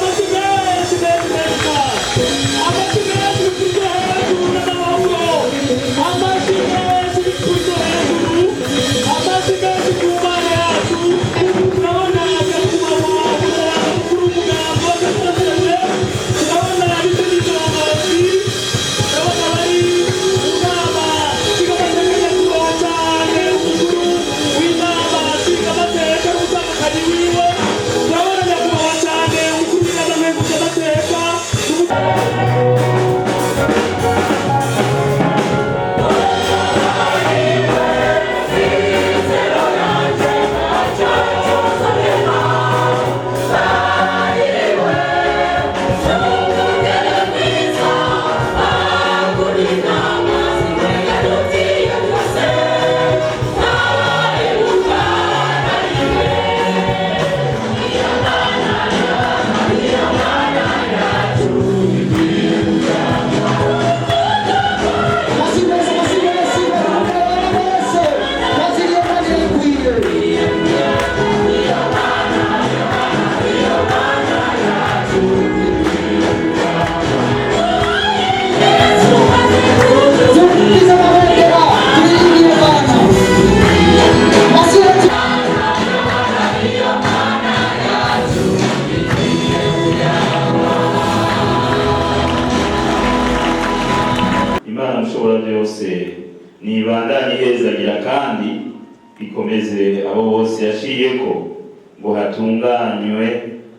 Amashyi menshi menshi menshi cyane, amashyi menshi bikubye hejuru n'amaboko, amashyi menshi bikubye hejuru, amashyi menshi ku Mana yacu. Turabona nyakubahwa mukuru w'umugambi wa Gatoreze, turabona n'izindi ndongozi, turabona bari mu nama nshingamateka, nyakubahwa cyane umukuru w'inama nshingamateka n'umutandukanye wiwe, turabona nyakubahwa cyane umukuru w'inama nkenguzamateka. Amashyi menshi, amashyi menshi, wese yakiriye kandi ikwiye. Tuvugize amabendera, turirimbire Imana. Amashyi menshi. Imana mushobora byose nibandanye ihezagira kandi ikomeze abo bose yaciyeko ngo hatunganywe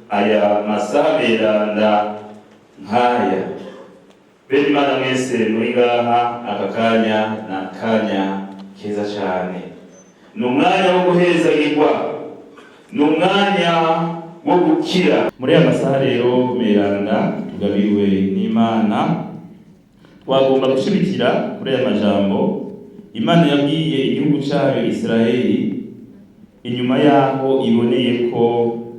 aya masaha meranda nk'aya. Bene Imana mwese muri ngaha, aka kanya ni akanya keza cyane, ni umwanya wo guhezagirwa, ni umwanya wo gukira. Muri aya masaha rero meranda tugabiwe n'Imana, twagomba gushimikira kuri aya majambo Imana yabwiye igihugu cyayo Isirayeli inyuma yaho iboneye ko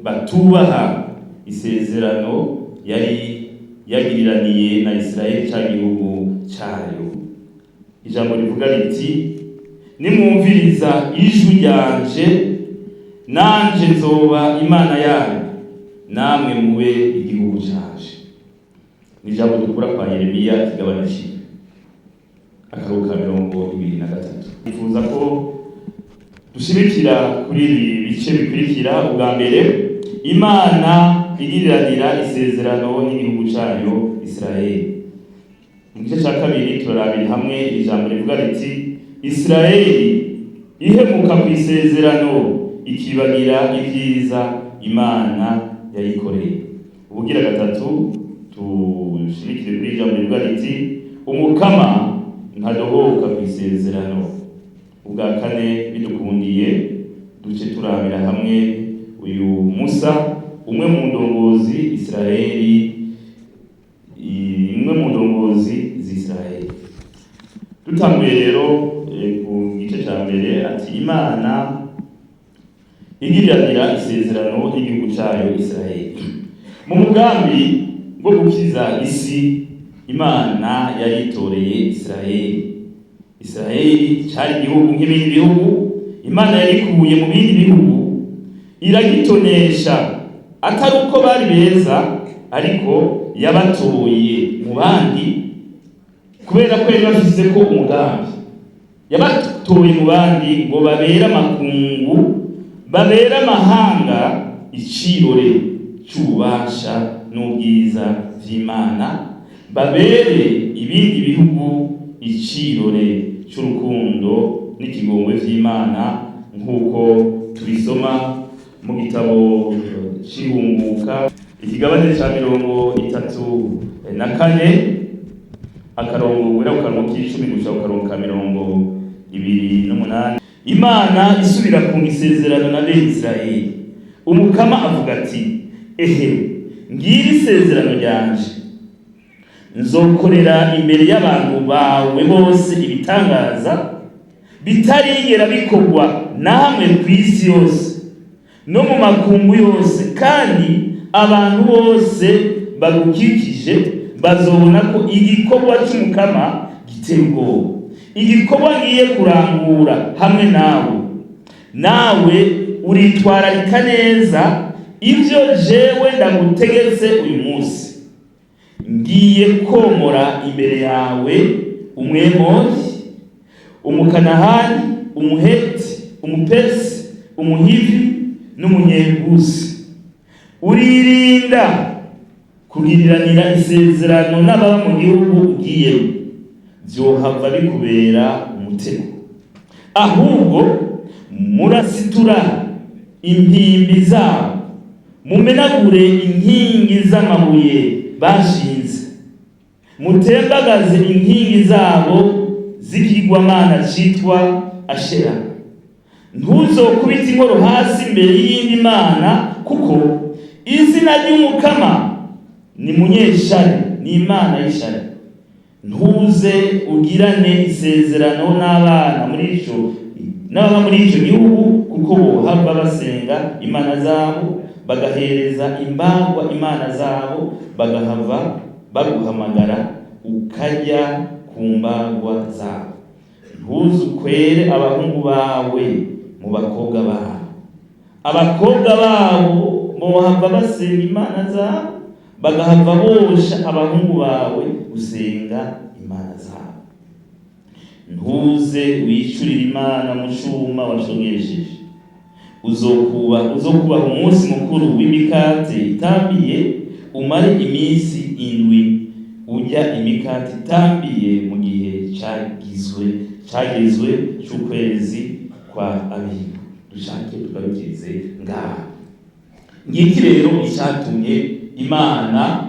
batubaha isezerano yari yagiriraniye na Isirayeli, cya gihugu cyayo. Ijambo rivuga riti: "Nimwumviriza ijwi ryanje, nanje nzoba Imana yanyu, namwe mube igihugu canje." Ni ijambo dukura kwa Yeremiya, ikigabane kimwe, akarongo ka 23. Nifuza ko dushimikira kuri ibi bice bikurikira. Ubwa mbere, Imana igiriranira isezerano n'igihugu cayo Isirayeli. Mu gice cya kabiri turarabira hamwe ijambo rivuga riti: "Isirayeli ihemuka ku isezerano, ikibagira ibyiza Imana yayikoreye." Ubugira gatatu, tushimikire kuri ijambo rivuga riti: "Umukama ntadohoka ku isezerano." Ubwa kane, bidukundiye, duce turabira hamwe uyu Musa, umwe mu ndongozi Isirayeli, imwe mu ndongozi z'Isirayeli. Dutanguye rero ku gice cya mbere, ati: "Imana igiriranira isezerano n'igihugu cyayo Isirayeli." Mu mugambi wo gukiza isi, Imana yaritoreye Isirayeli. Isirayeli cyari igihugu nk'ibindi bihugu. Imana yarikuye mu bindi bihugu iragitonesha, atari uko bari beza, ariko yabatoye mu bandi kubera ko yari bafise ko umugambi. Yabatoye mu bandi ngo babere amakungu, babere amahanga icirore c'ububasha n'ubwiza vy'Imana, babere ibindi bihugu icirore c'urukundo n'ikigongwe vy'Imana, nk'uko tubisoma mu gitabo c'Ihunguka, ikigabane ca 34, akarongo guhera ku karongo k'10 gushika ku karongo ka 28. Imana isubira kunga isezerano na bene Isirayeli, Umukama avuga ati: "Ehe, ngira isezerano ryanje, nzokorera imbere y'abantu bawe bose ibitangaza bitarigera bikorwa na hamwe ku isi yose no mu makungu yose, kandi abantu bose bagukikije bazobona ko igikorwa c'Umukama giteye ubwoba, igikorwa ngiye kurangura hamwe nawe. Nawe uritwararika neza." Ibyo jewe ndagutegetse uyu munsi. Ngiye komora imbere yawe Umwemori, Umukanahani, Umuheti, Umupesi, Umuhivi n'Umunyebusi. Uririnda kugiriranira isezerano n'ababa mu gihugu ugiyemo, vyohava bikubera umutego. Ahubwo murasitura impimbi zabo, mumenagure inkingi z'amabuye bashinze, mutembagaze inkingi zabo z'ikigwamana citwa Ashera. Ntuzokubite inkoro hasi imbere y'iyindi mana, kuko izina ry'Umukama ni Munyeshari, ni Imana y'ishari. Ntuze ugirane isezerano n'abana muri ico n'ababa muri ico gihugu, kuko bohava basenga imana zabo, bagahereza imbagwa imana zabo, bagahava baguhamagara ukajya ku mbagwa zabo. Ntuze ukwere abahungu bawe mu bakobwa babo, abakobwa babo bohava basenga imana zabo, bagahava bosha abahungu bawe gusenga imana zabo. Ntuze wicurire imana mu cuma washogesheje. Uzokubaha umunsi mukuru w'imikate itambiye, umare iminsi 7 urya imikate itambiye mu gihe cagizwe c'ukwezi kwa Abibu. Dushake tugarukirize ngaha. Ngiki rero icatumye Imana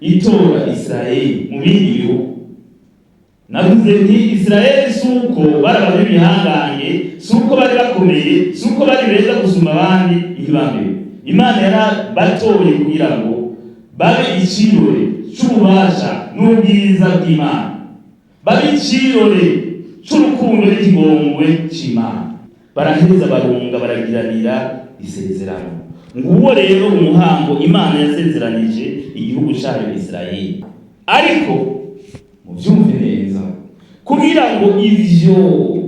itora Isirayeli mu bindi bihugu. Navuze nti Isirayeli si uko bari abantu b'ibihangange, si uko bari bakomeye, si uko bari beza gusumba abandi. Ntibambewe. Imana yarabatoye kugira ngo babe icirore c'ububasha n'ubwiza bw'Imana, babe icirore c'urukundo n'ikigongwe c'Imana. Baraheza barunga, baragiranira isezerano. Nguwo rero umuhango Imana yasezeranije igihugu cyayo Isirayeli. Ariko muvyumve neza, kugira ngo ivyo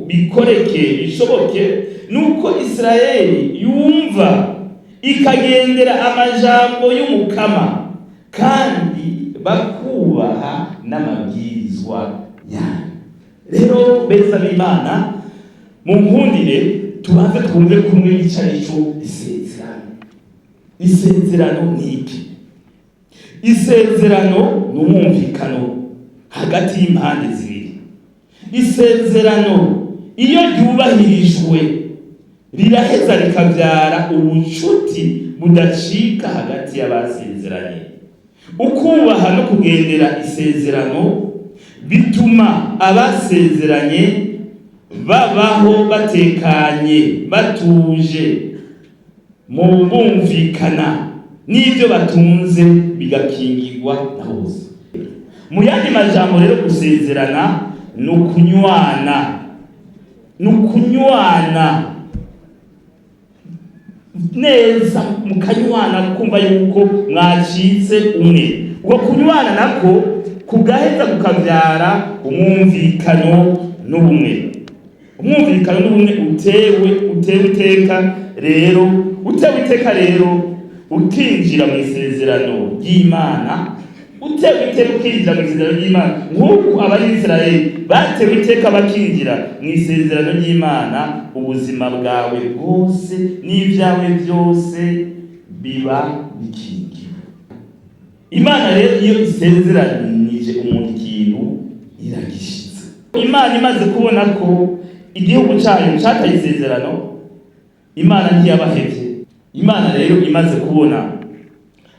bikoreke, bishoboke, nuko Isirayeli yumva ikagendera amajambo y'Umukama, kandi bakubaha n'amabwirizwa yayo. Rero beza b'Imana, mu nkundire tubanze twumve kumwe ico arico isezerano. Isezerano ni iki? Isezerano ni umwumvikano hagati y'impande zibiri. Isezerano iyo ryubahirijwe riraheza rikabyara ubucuti budacika hagati y'abasezeranye. Ukubaha no kugendera isezerano bituma abasezeranye babaho batekanye, batuje, mu bumvikana, n'ibyo batunze bigakingirwa na bose. Mu yandi majambo rero, gusezerana ni ukunywana, ni ukunywana neza, mukanywana kumva yuko mwacitse umwe. Ubwo kunywana nako kugaheza kukavyara umwumvikano n'ubumwe. Umwumvikano n'ubumwe utewe iteka rero, utewe iteka rero ukinjira mu isezerano ry'Imana, utewe iteka ukinjira mu isezerano ry'Imana nk'uko Abayisiraheli batewe iteka bakinjira mu isezerano ry'Imana. Ubuzima bwawe bwose n'ibyawe byose biba bikingiwe. Imana rero iyo isezeranije umuntu ikintu, iragishitse. Imana imaze kubona ko igihugu cyayo cataye isezerano, Imana ntiyabahevye. Imana rero imaze kubona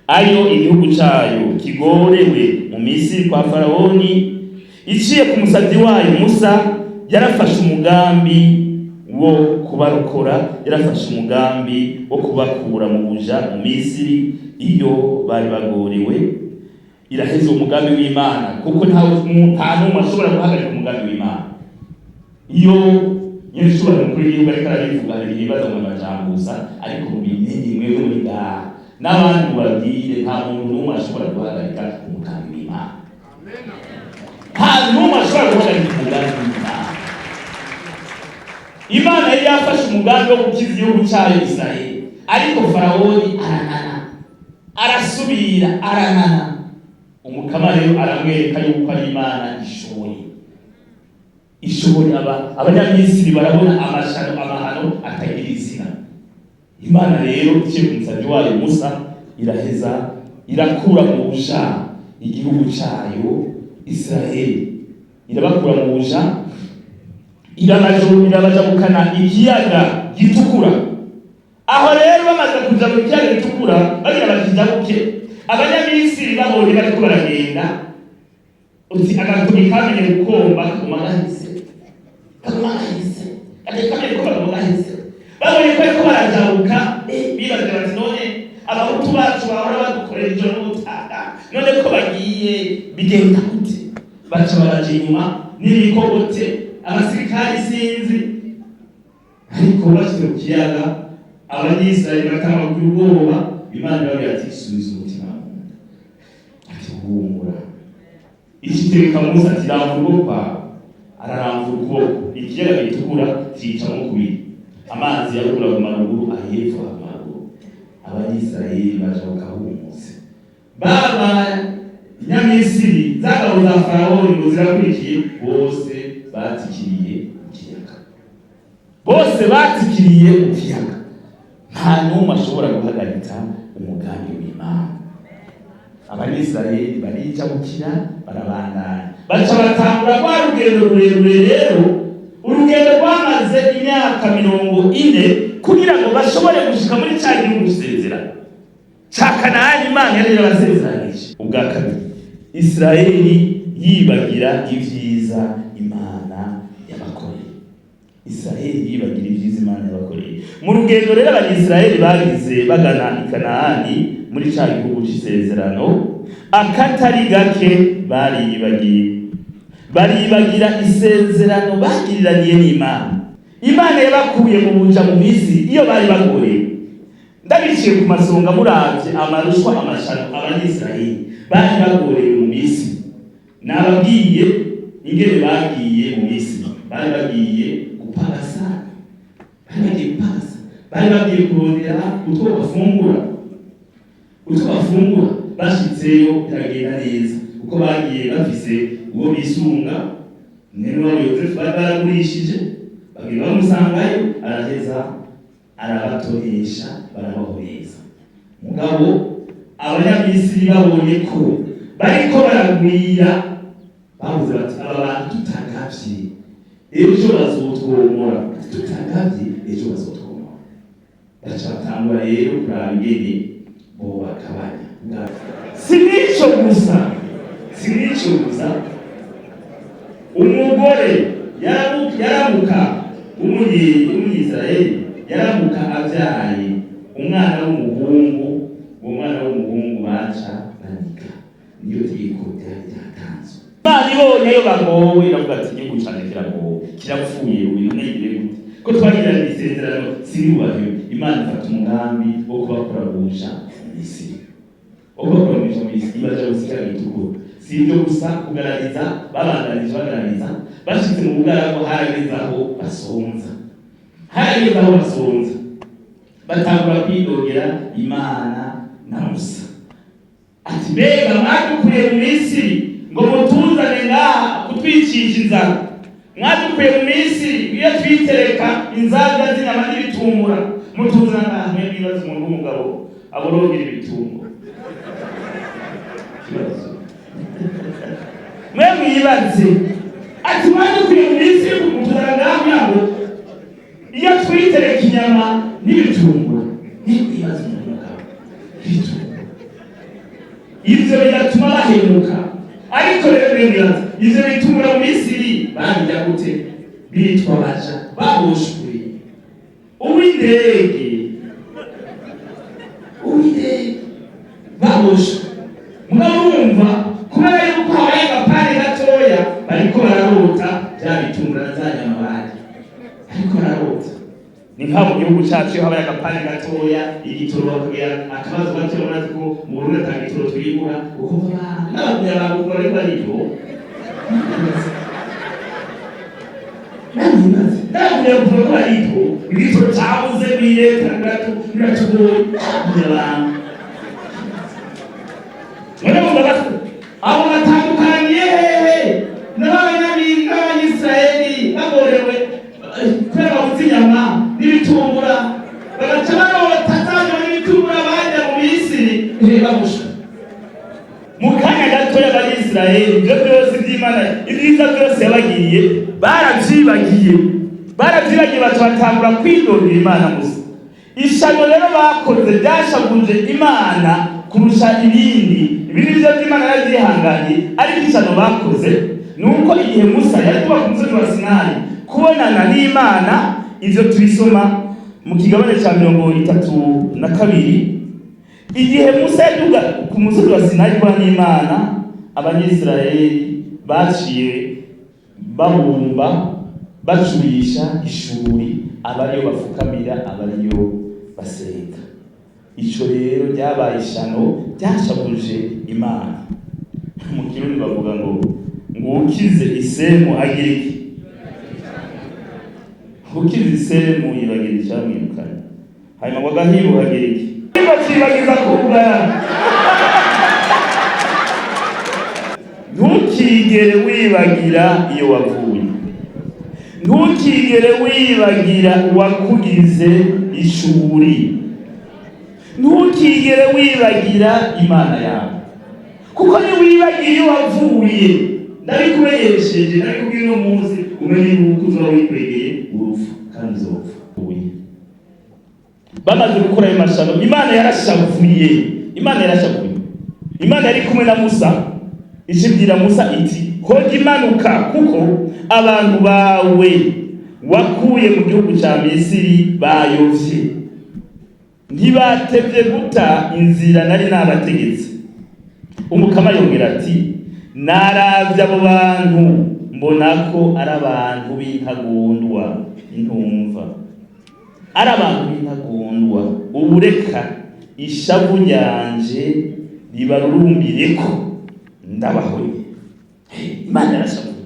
ayo igihugu cyayo kigorewe mu Misiri kwa Farawoni, iciye ku musabyi wayo Musa, yarafashe umugambi wo kubarokora, yarafashe umugambi wo kubakura mu buja mu Misiri iyo bari bagorewe. Iraheza uwo mugambi w'Imana, kuko nta n'umwe ashobora guhagarika umugambi w'Imana. Iyo nyir'ishobora mukuru w'igihugu ariko arabivuga, hari ibibazo mu majambo gusa, ariko mubimenye mwebwe muri ngaha n'abandi mubabwire, nta muntu n'umwe ashobora guhagarika umugambi w'Imana. Nta n'umwe ashobora guhagarika umugambi w'Imana. Imana yari yafashe umugambi wo gukiza igihugu cyayo Isirayeli, ariko Farawoni aranana. Arasubira aranana. Umukama rero aramwereka yuko ari Imana ishoboye, ishoboye. Aba Abanyamisiri barabona amashano, amahano atagira izina. Imana rero iciye ku musabyi wayo Musa iraheza irakura mu buja igihugu cayo Israheli, irabakura mu buja, irabajabukana ikiyaga Gitukura. Aho rero bamaze kuja mu kiyaga Gitukura, bagira bakijabuke, Abanyamisiri babonye bariko baragenda, uti agatoki kamenye gukomba kaguma gahise, kaguma gahise, agatoki kamenye gukomba kaguma gahise. Babonye ko bariko barajabuka, bibaza bati: "None Abahutu bacu bahora badukorera ijoro n'ubutaga, none ko bagiye bigenda gute?" Baca baraja inyuma n'ibikogote, abasirikari sinzi. Ariko bashyize ku kiyaga, Abanyisirayeli batanga kugira ubwoba. Imana ibabwira ati: "Subiza umutima mu nda," ati: "Humura." Ishitereka Musa ati: "Rambura ukuboko kwawe." Ararambura ukuboko, ikiyaga Gitukura cicamo kubiri, amazi yaruguru aguma ruguru, ahepfo aguma ruguru. Abanyisirayeli bajabuka humutse. Baba Nyamisiri, zagabo za Farawoni ngo zirakurikiye, bose batikiriye mu kiyaga, bose batikiriye mu kiyaga. Nta n'umwe ashobora guhagarika umugambi w'Imana. Abanyisirayeli barijabukira, barabandanya, baca batangura rwa rugendo rurerure. Rero urugendo rwamaze imyaka 40 kugira ngo bashobore gushika muri ca gihugu c'isezerano ca Kanahani Imana yari yarabasezeranije. Ubwa kabiri, Isirayeli yibagira ibyiza Imana yabakoreye. Isirayeli yibagira ibyiza Imana yabakoreye. Mu rugendo rero Abanyisirayeli bagize bagana i Kanahani, muri ca gihugu c'isezerano, akatari gake bariyibagiye, baribagira isezerano bagiriraniye n'Imana. Imana yabakuye mu buja mu Misiri iyo bari bagorewe. Ndabiciye ku masonga, muravye amarushwa, amashano Abanyisirayeli bari bagorewe mu Misiri. Nababwiye ingene bagiye mu Misiri: bari bagiye gupagasa, bari bagiye gupagasa, bari bagiye kurondera utwo bafungura, utwo bafungura. Bashitseyo biragenda neza, kuko bagiye bafise uwo bisunga, mwene wabo Yozefu bari baragurishije. Bagenda bamusangayo, araheza arabatonesha, barabahoreza. Mugabo Abanyamisiri babonye ko bariko baragwira, bavuze bati: "Aba bantu tutagavye ejo bazotwomora, tutagavye ejo bazotwomora." Baca batangura rero kuraba ingene bobagabanya. Si nico gusa, si nico gusa, umugore yaramuka w'Umunyisirayeli yaramuka abyaye umwana w'umuhungu, uwo mwana w'umuhungu baca banika. Niyo tegeko ryari ryatanzwe. Imana ibonye ayo bagowe, iravuga ati: "Igihugu cane kiragowe, kirapfuye, ubu none ngire gute ko twagiranye isezerano siribubahiwe?" Imana ifata umugambi wo kubakura buja mu Misiri, wo kubakura buja mu Misiri, ibaja gusiga Gitukura. Si ibyo gusa, kugarariza, babandanije bagarariza. Bashitse mu bugaragu, harageze aho basonza, harageze aho basonza, batangura kwidogera Imana na Musa, ati: "Mbega mwadukuye mu Misiri ngo mutuzane ngaha kutwicisha inzara? Mwadukuye mu Misiri iyo twitereka inzabya z'inyama n'ibitumbura, mutuzana ngaha." Mwe mwibaza umuntu w'umugabo aborogera ibitungo, ikibazo. Mwe mwibaze ati: "Mwadukuye mu Misiri mutuzana ngaha kugira ngo iyo twitereka inyama n'ibitumbura." Mwe mwibaze umuntu w'umugabo, ibitumbura, ivyo bigatuma bahemuka. Ariko rero mwe mwibaze, ivyo bitumbura mu Misiri babirya gute, bitwa baja baboshwe? Uw'indege, uw'indege, baboshwe. Mugabo urumva, kubera yuko habaye agapande gatoya, bariko bararota bya bitumbura na za nyama barya, ariko bararota. Ni nka mu gihugu cyacu, iyo habaye agapande gatoya, igitoro bakagira akabazo gatoya. Murazi ko mu Burundi ata gitoro twibura, ukumva abantu n'abagumya bawe bariko bariro. N'abagumya kuvuga ko barito, igitoro cabuze mw'ireta, biratugoye, n'abagumya abantu. Abo batandukaniye hehe n'Abanyisirayeli bagorewe kubera babuze inyama n'ibitumbura, bagaca barota za nyama n'ibitumbura bajya mu Misiri bagusha mu kanya gatoya? Abayisiraheli ibyo byose by'Imana, ibyiza byose yabagiriye, barabyibagiye, barabyibagiye, baca batangura kwidondera Imana gusa. Ishano rero bakoze ryashavuje Imana kurusha ibindi. Ibindi byo by'Imana yarabyihanganiye, ariko ishano bakoze ni uko igihe Musa yari kuba ku musozi wa Sinayi kubonana n'Imana, ivyo tubisoma mu kigabane ca 32, igihe Musa yaduga ku musozi wa Sinayi kubona n'Imana, Abanyisirayeli baciye babumba, bacurisha ishuri, aba ariyo bafukamira, aba ariyo basenga. Ico rero ryabaye ishano ryashavuje Imana. Mu Kirundi bavuga ngo ukize isemu agira iki? Ukize isemu yibagira icamwirukanye. Hanyuma ngo agahibu hagira iki? Bacibagiza kugara. Ntukigere wibagira iyo wavuye, ntukigere wibagira uwakugize ishuri, ntukigere wibagira Imana yawe, kuko niwibagiye iyo wavuye, ndabikumenyesheje, ndabikubwiye uno munsi, umenye yuko uzoba wikwegeye urupfu kandi uzopfa. Bamaze gukora ayo mashano, Imana yarashavuye, Imana yarashavuye. Imana yari kumwe na Musa, ishibwira Musa iti: "Hoga imanuka, kuko abantu bawe wakuye mu gihugu ca Misiri bayovye, ntibatevye guta inzira nari nabategetse." Umukama yongera ati: "Naravye abo bantu, mbona ko ari abantu b'intagondwa, intumva, ari abantu b'intagondwa. Ubu reka ishavu ryanje ribarurumbireko, ndabahoye." Imana yarashavuye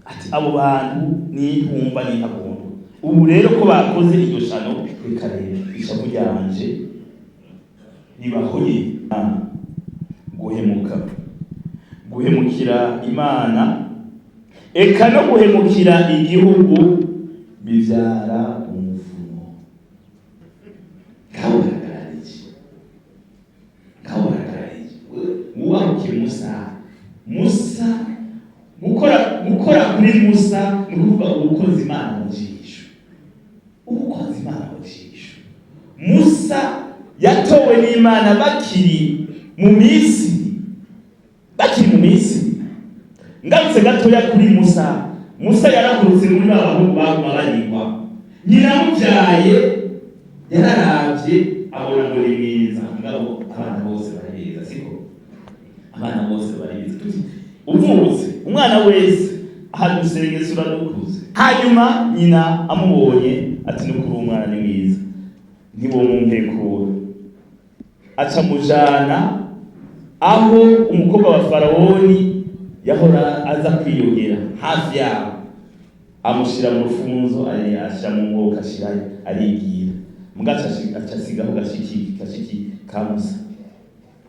ati: "Abo bantu ni intumva n'intagondwa. Ubu rero ko bakoze iryo shano, reka rero ishavu ryanje ribahoye." Guhemuka, guhemukira Imana, eka no guhemukira igihugu bivyara umuvumo. Ngaho baragarara iki? Ngaho baragarara iki? Wubahuke Musa. Musa, gukora kuri Musa ni ukuvuga ubukozi Imana mu jisho, ubukozi Imana mu jisho. Musa yatowe n'Imana bakiri mu Misiri, bakiri mu Misiri. Ngarutse gatoya kuri Musa, Musa yarahurutse muri ba bahungu baguma barigwa. Nyina amubyaye yararavye abona ngo ni mwiza. Mugabo abana bose bari beza, siko? Abana bose bari beza. Tuti uvutse, umwana wese ahadusengesa uradukuze. Hanyuma nyina amubonye ati: "Nukuri umwana ni mwiza, ntibomumpekura." Aca mujana aho umukobwa wa Farawoni yahora aza kwiyogera hafi yaho, amushira mu rufunzo, ashira mu nkoko, ashirayo, arigira. Muga aca asigaho gashiki ka Musa,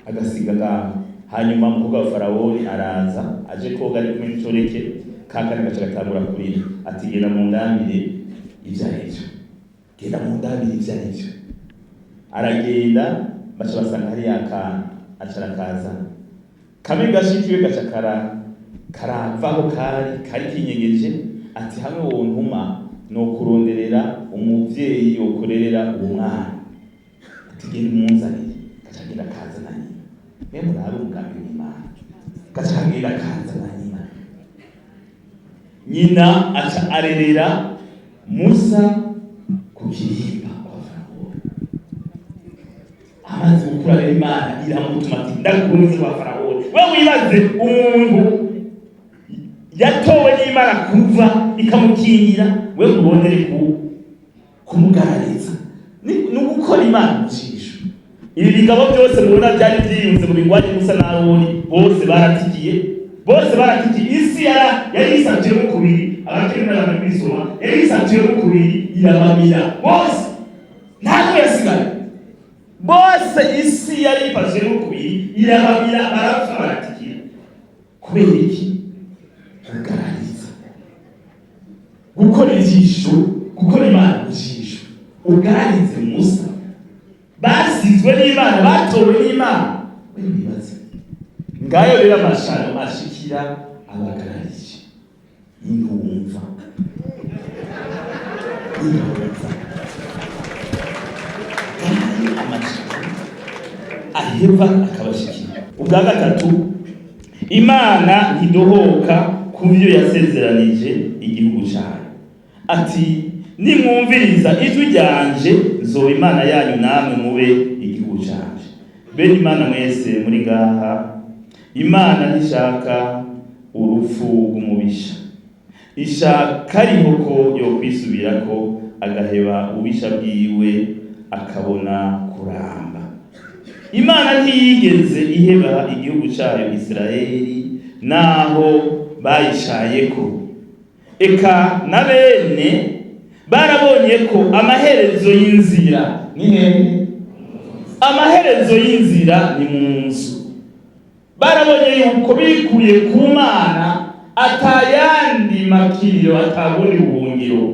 agasiga ngaho. Hanyuma umukobwa wa Farawoni araza aje koga ari kumwe n'icoreke kakandi, gaca gatangura kurira ati: "Genda mu ndamire ivyo arivyo, genda mu ndamire ivyo arivyo." Aragenda, baca basanga hariya akana, aca arakazana kamwe gashikiwe, gaca karavaho kari kinyegeje, ati: "Hamwe wontuma nokuronderera umuvyeyi yokurerera uwo mwana." Ati: "Genda umunzanire." Gaca agenda akazana nyina. Mwe murabe umugambi w'Imana. Gaca agenda akazana nyina, nyina aca arerera Musa ku kirimba kwa Farawoni. Amaze gukura rero, Imana iramutuma ati: "Ndakunze kwa Farawoni." We wibaze umuntu yatowe n'Imana kuva ikamukingira, we urondere ku kumugarariza, ni ugukora Imana mu jisho. Ibi bigabo byose mubona byari byiyunze mu bigwanye Musa na Aroni, bose baratikiye, bose baratikiye. Isi yari isatuyemo kubiri, abakiri n'abantu bisoma, yari isatuyemo kubiri irabamira bose, ntabwo yasigaye. Bose isi yari ifashemo kubiri irabamira, barapfa, baratikira. Gukora ijisho, gukora Imana mu jisho, ubwarize Musa, basizwe n'Imana, batowe n'Imana. We wibaze ngayo rero amashano ashikira abagararije intumva, intumva. Ngayo amashano aheva akabashikira. Ubwa gatatu, Imana ntidohoka ku byo yasezeranije igihugu cyayo. Ati: "Nimwumviriza ijwi ryanje, nzoba Imana yanyu, namwe mube igihugu canje." Bene Imana mwese muri ngaha, Imana ntishaka urupfu rw'umubisha, ishaka ariho ko yokwisubirako, agaheba ububisha bwiwe, akabona kuramba. Imana ntiyigeze iheba igihugu cyayo Isirayeli, naho bayishayeko. Eka na bene barabonye ko amaherezo y'inzira ni hehe? Amaherezo y'inzira ni mu nzu. Barabonye yuko bikuye ku Mana atayandi makiriro, atabundi buhungiro.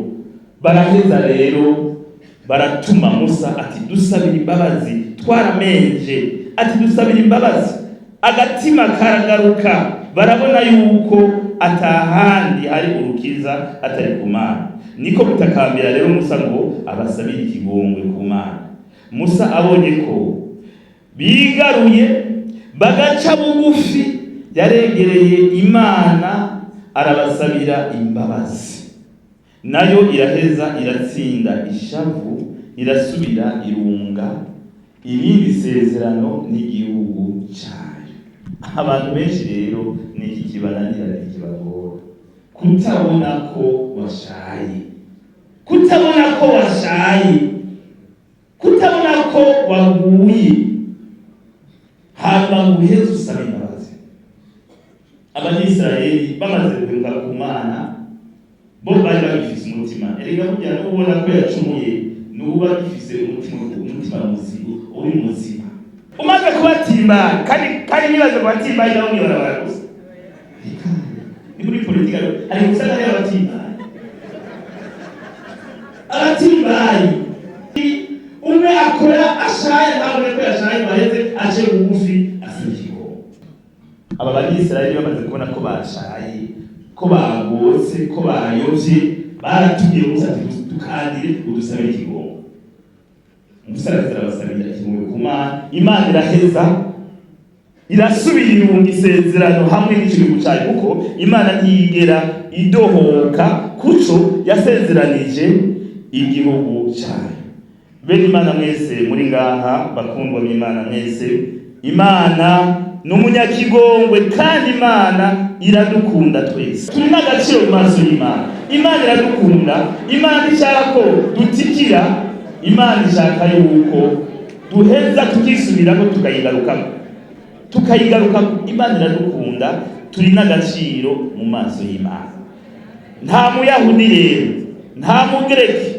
Baraheza rero baratuma Musa ati: "Dusabira imbabazi, twaramenje." Ati: "Dusabira imbabazi." Agatima karagaruka, barabona yuko atahandi hari urukiza atari ku Mana. Niko gutakambira rero Musa ngo abasabire ikigongwe ku Mana. Musa abonye ko bigaruye, bagaca bugufi, yaregereye Imana, arabasabira imbabazi. Nayo iraheza iratsinda ishavu, irasubira irunga irindi sezerano n'igihugu cyayo. Abantu benshi rero ni iki kibananira, ni kibagora: kutabona ko washaye, kutabona ko washaye, kutabona ko waguye, hanyuma ngo uheze usaba imbabazi. Abanyisirayeli bamaze guhemuka ku Mana, bo bari bagifise umutima. Erega burya n'ubona ko yacumuye, n'uba agifise umutima muzima, uri muzima. Umaze kubatimba, kandi nibaze kubatimba naho mwibarabara gusa, ni muri politika hari gusanga hari abatimbaye. Abatimbaye, umwe akora ashaye, ntabone ko yashaye, ngo aheze ace bugufi asaba ikigongo. Aba Banyisirayeli bamaze kubona ko bashaye, ko bagotse, ko bayovye, baratumye Musa ati: "Dukandire, udusabire ikigongo." Musa araheza arabasabira ikigongo ku Mana. Imana iraheza irasubira irunga isezerano hamwe n'igihugu cyayo, kuko Imana ntiyigera idohoka kuco yasezeranije igihugu cyayo. Bene Imana mwese muri ngaha, bakundwa b'Imana mwese, Imana ni umunyakigongwe kandi Imana iradukunda twese. Turi n'agaciro mu maso y'Imana. Imana iradukunda. Imana ishaka ko dutikira. Imana ishaka yuko duheza tukisubiramo, tukayigarukamo, tukayigarukamo. Imana iradukunda, turi n'agaciro mu maso y'Imana. Nta Muyahudi rero, nta Mugereki,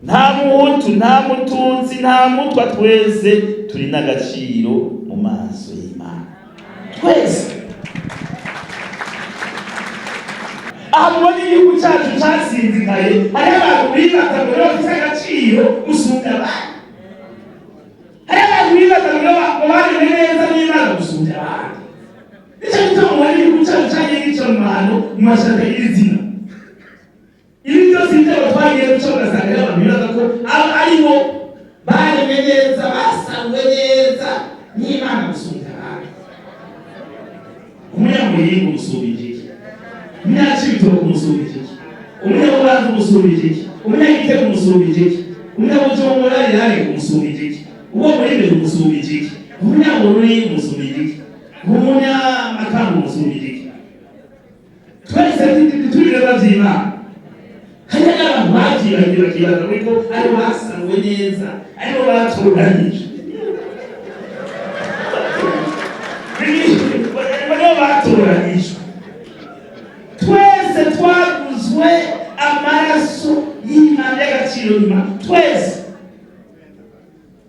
nta Muhutu, nta Mututsi, nta Mutwa, twese turi n'agaciro mu maso y'Imana, twese. Aha mubona igihugu cyacu cyasinzikaye, hariho abantu bibaza ngo nibo bafise agaciro gusumbya abandi. Hariho abantu bibaza ngo nibo baremwe neza n'Imana gusumbya abandi. Nicyo gituma mubona igihugu cyacu cyagiye gica mu mahano, mu mashaka y'izina. Ibi byose, ibitego twagiye duca, ugasanga hariho abantu bibaza ko ari bo baremwe neza, basanwe neza n'Imana gusumbya abandi. Umunyamuyinga umusumbije iki? Umunyacibitoke umusumbije iki? Umunyabubanza umusumbije iki? Umunyagitego umusumbije iki? Umunyabujumbura irare umusumbije iki? Uwo muri imbere umusumbije iki? Umunyabururi umusumbije iki? Umunyamakamba umusumbije iki? Twese turi ibiremwa vy'Imana. Hariho n'abantu bavyibagiye, bakibaza ko aribo basanwe neza, aribo batoranije, nibo batoranijwe. Twese twaguzwe amaraso y'Imana y'agaciro y'Imana, twese,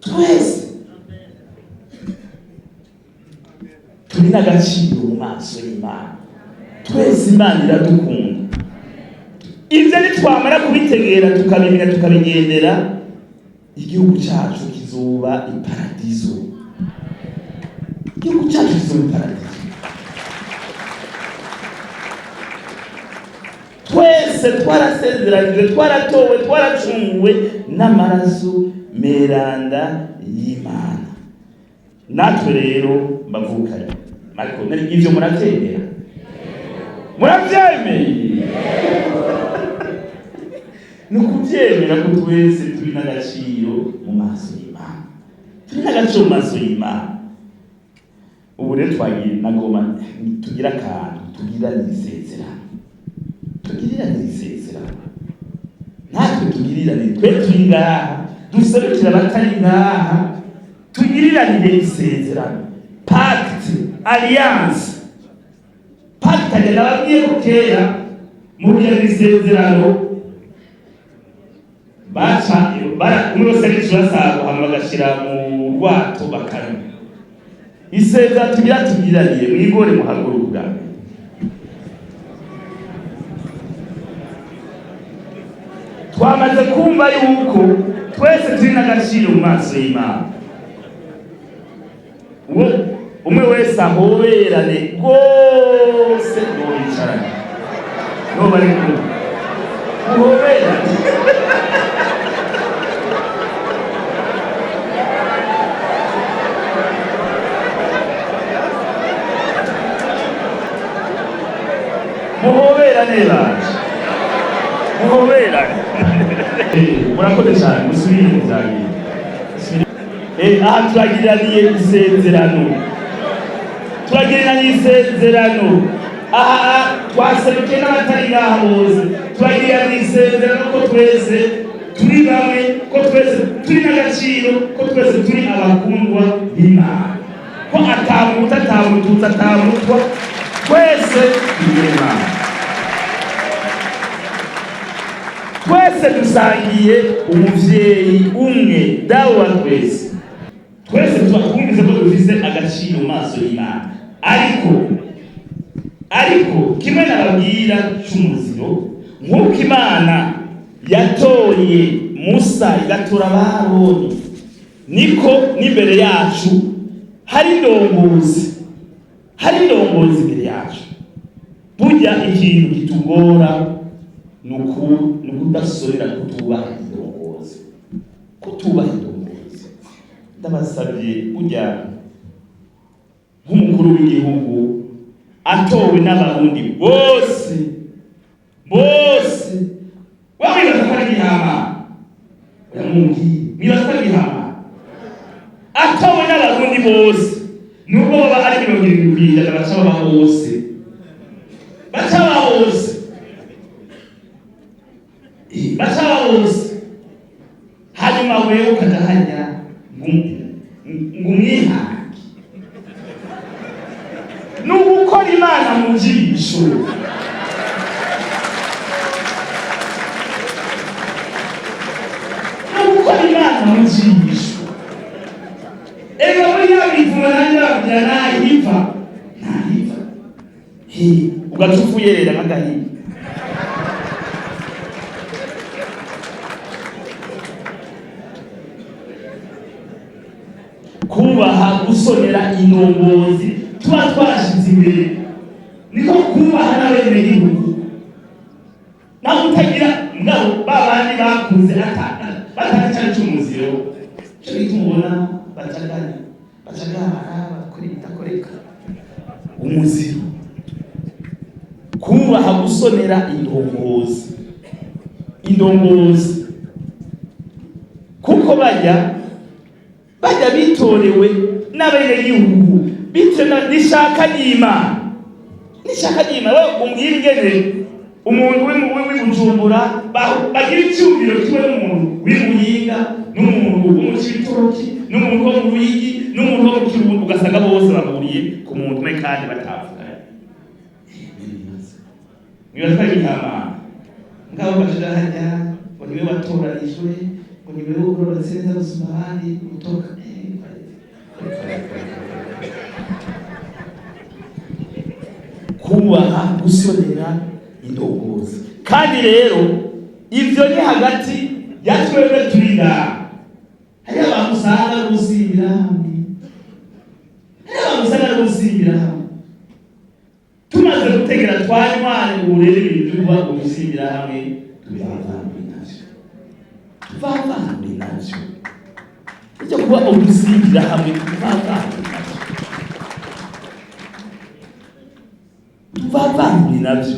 twese turi n'agaciro mu maso y'Imana. Twese Imana iradukunda. Ibyo nitwamara kubitegera, tukabimenya, tukabigendera, igihugu cyacu kizoba iparadizo. Igihugu cyacu kizoba iparadizo. Twese twarasezeranijwe, twaratowe, twaracunguwe n'amaraso meranda y'Imana. Natwe rero mbavukanye, ariko ibyo murabyemera? Murabyemeye? Ni ukubyemera ko twese turi n'agaciro mu maso y'Imana, turi n'agaciro mu maso y'Imana. Ubu rero twagiye nagoma tugira akantu, tugirane isezerano, tugirirane isezerano. Natwe tugirirane, twe turi ngaha duserukira abatari ngaha, tugiriranire isezerano, pacte, alliance, pacte. Agenda ababwiye ko kera mu kugirana isezerano baca umwe wese arica urasago, hama bagashyira mu rwato bakanywa. Isezerano tugira tugiranire, mwigore muhaguruke ubwa mbere. Twamaze kumva yuko twese turi n'agaciro mu maso y'Imana. Uwo umwe wese ahoberane rwose, ngo bicarane n'uwo bari kumwe, muhoberane. Muhoberane baje, muhoberane. Murakoze cyane, musubire mu byanyu. Aha turagiraniye isezerano, turagiraniye isezerano. Aha twaserukiye n'abatari ngaha bose, turagiraniye isezerano ko twese turi bamwe, ko twese turi n'agaciro, ko twese turi abakundwa b'Imana, ko atamutu, atamututsi, atamutwa, twese turi Imana, twese dusangiye umuvyeyi umwe, Dawe wa twese. Twese tuba twumvise ko dufise agaciro mu maso y'Imana. Ariko kimwe nababwira c'umuziro, nk'uko Imana yatoye Musa, igatora Abaroni, niko n'imbere yacu hari indongozi, hari indongozi imbere yacu. Burya ikintu kitugora ni ukudasubira kutubaha indongozi, kutubaha indongozi. Ndabasabye, burya nk'umukuru w'igihugu atowe n'Abarundi bose bose, wewe wibaza ko ari igihama? Uramubwiye, mwibaza ko ari igihama? Atowe n'Abarundi bose, nubwo baba ari 70%, baca baba bose, baca baba bose, baca baba bose. Hanyuma wewe ukaja hajya ngo umwihange, ni ugukora Imana mu jisho. Ni ugukora Imana mu jisho. Ega muri ya bivumo nanjye babwira, nahiva, nahiva ugaca upfuyerera nk'agahinda. Kubaha, gusonera indongozi tuba twashize imbere, niko kubaha n'abenegihugu. Naho utagira mugabo ba bandi bakuze batazi icari c'umuziro, ico gituma ubona bacagana, bacagara, bakora ibidakoreka. Umuziro, kubaha, gusonera indongozi, indongozi, kuko bajya bitorewe n'abenegihugu bitewe n'ishaka ry'Imana, n'ishaka ry'Imana. Wewe umbwira ingene umuntu w'i Bujumbura bagira icyumviro kimwe n'umuntu w'i Muyinga, n'umuntu wo mu Cibitoki, n'umuntu wo mu Ruyigi, n'umuntu wo mu Kirundo, ugasanga bose bahuriye ku muntu umwe kandi batavuganye. Mwibaza ko ari igihamana ngabo bashira hajya ngo niwe watoranijwe, ngo niwe ugororotse neza gusumba abandi gutoka. Kubaha, gusonera indongozi. Kandi rero ivyo ni hagati ya twebwe turi ngaha. Hariho abantu usanga ari gusimbira hamwe, hariho abantu usanga ari gusimbira hamwe. Tumaze gutegera twanywane, ubu rero ibintu byo kuba ugusimbira hamwe tubivanure navyo, tuvavanure navyo. Icyo kuba ugusimbira hamwe tuvavanure navyo, tuvavanure navyo.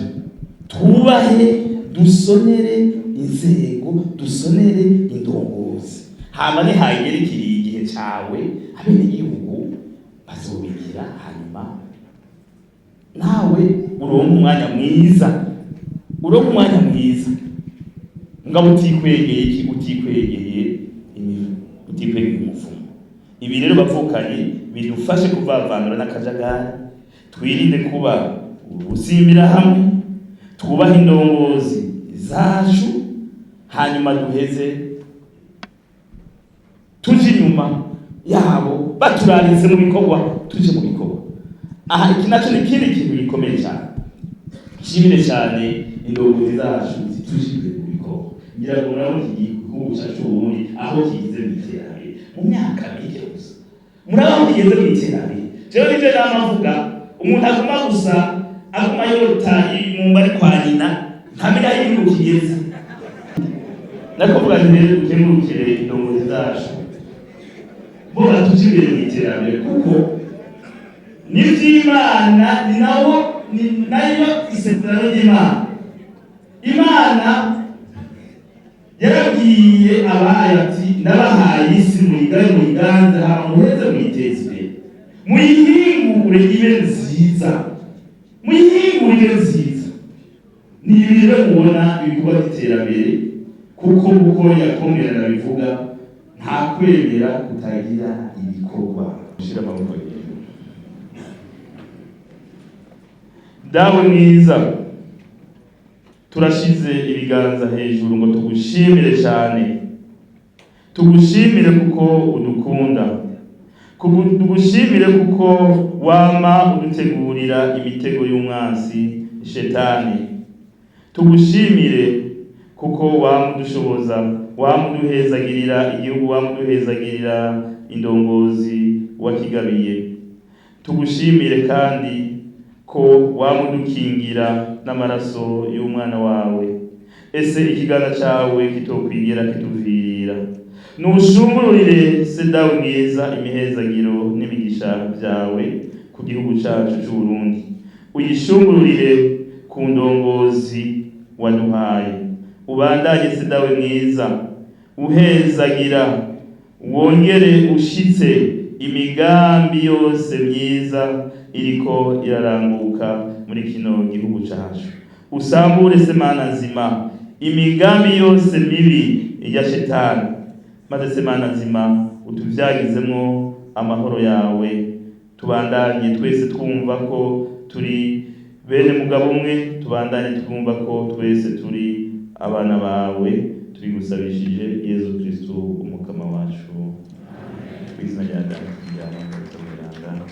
Twubahe, dusonere inzego, dusonere indongozi. Hama nihagera ikiriye igihe cawe, abenegihugu bazobigira, hanyuma nawe uronke umwanya mwiza, uronke umwanya mwiza. Ngabo utikwegeye iki? Utikwegeye imivu, utikwegeye umuvumo. Ibi rero bavukanye bidufashe kuvavanura n'akajagari, twirinde kuba ubusimbira hamwe, twubahe indongozi zacu, hanyuma duheze tuje inyuma yabo baturaritse mu bikorwa, tuje mu bikorwa. Aha iki nacyo ni ikindi kintu gikomeye cyane. Nshimire cyane indongozi zacu zituje imbere mu bikorwa. Ngira ngo murabona iki gihugu cyacu Burundi aho kigeze mu iterambere mu myaka mike gusa. Murabona aho kigeze mu iterambere. Jewe nivyo nama mvuga, umuntu aguma gusa aguma yota imumba ari kwa nyina, ntamenya aho igihugu kigeze. Nakuvuga nti rero dukengurukire indongozi zacu bo batuje imbere mu iterambere, kuko n'ivy'Imana ni nawo, ni nayo isezerano ry'Imana. Imana yarabwiye abayo ati: "Ndabahaye isi, muyigabe, muyiganze, hama muheze muyiteze imbere, muyihingure ibe nziza, muyihingure ibe nziza." Ni ibi rero mubona ibikorwa by'iterambere, kuko uko yakomera bivuga, nta kwemera kutagira ibikorwa. Gushira amaboko hejuru. Dawe mwiza, turashize ibiganza hejuru ngo tugushimire cyane, tugushimire kuko udukunda, tugushimire kuko wama udutegurira imitego y'umwansi shetani, tugushimire kuko wama udushoboza, wama uduhezagirira igihugu, wama uduhezagirira indongozi wakigabiye. Tugushimire kandi ko wama udukingira n'amaraso y'umwana wawe. Ese ikiganza cawe kitokwigera kituvirira? Nushungururire se Dawe mwiza imihezagiro n'imigisha byawe ku gihugu cacu c'Uburundi, uyishungururire ku ndongozi waduhaye. Ubandanye se Dawe mwiza uhezagira, wongere ushitse imigambi yose myiza iriko iraranguka muri kino gihugu cacu. Usambure se Mana nzima imigambi yose mibi ya shetani, maze se Mana nzima utuvyagizemwo amahoro yawe. Tubandanye twese twumva ko turi bene mugabo umwe, tubandanye twumva ko twese turi abana bawe. Tubigusabishije Yezu Kristu umukama wacu. Kw'izina rya Data, rya Mwana.